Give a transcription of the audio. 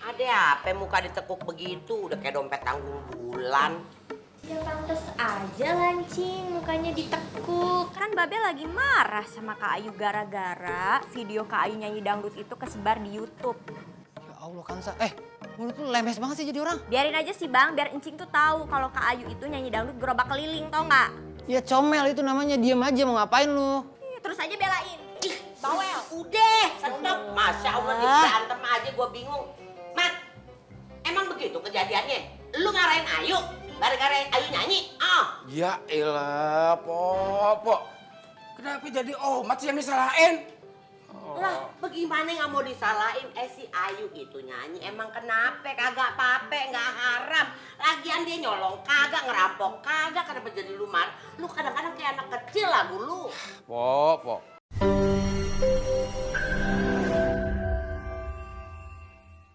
Ada apa muka ditekuk begitu? Udah kayak dompet tanggung bulan. Ya pantes aja Lancing, mukanya ditekuk. Kan Babe lagi marah sama Kak Ayu gara-gara video Kak Ayu nyanyi dangdut itu kesebar di YouTube. Ya Allah Kansa, mulut lu lemes banget sih jadi orang. Biarin aja sih Bang, biar Encing tuh tahu kalau Kak Ayu itu nyanyi dangdut gerobak keliling, tau nggak? Ya comel itu namanya, diem aja mau ngapain lu? Terus aja belain. Ih, bawel. Udah, stop. Masya Allah, diberantem aja gue bingung. Mat, emang begitu kejadiannya? Lu ngarahin Ayu? Gara-gara Ayu nyanyi? Ya elah, Pop. Kenapa jadi Omat sih yang disalahin? Lah, bagaimana nggak mau disalahin? Si Ayu itu nyanyi emang kenapa? Kagak apa-apa, nggak haram. Lagian dia nyolong kagak, ngerampok kagak. Kenapa jadi lu marah? Lu kadang-kadang kayak anak kecil lagu lu. Pop.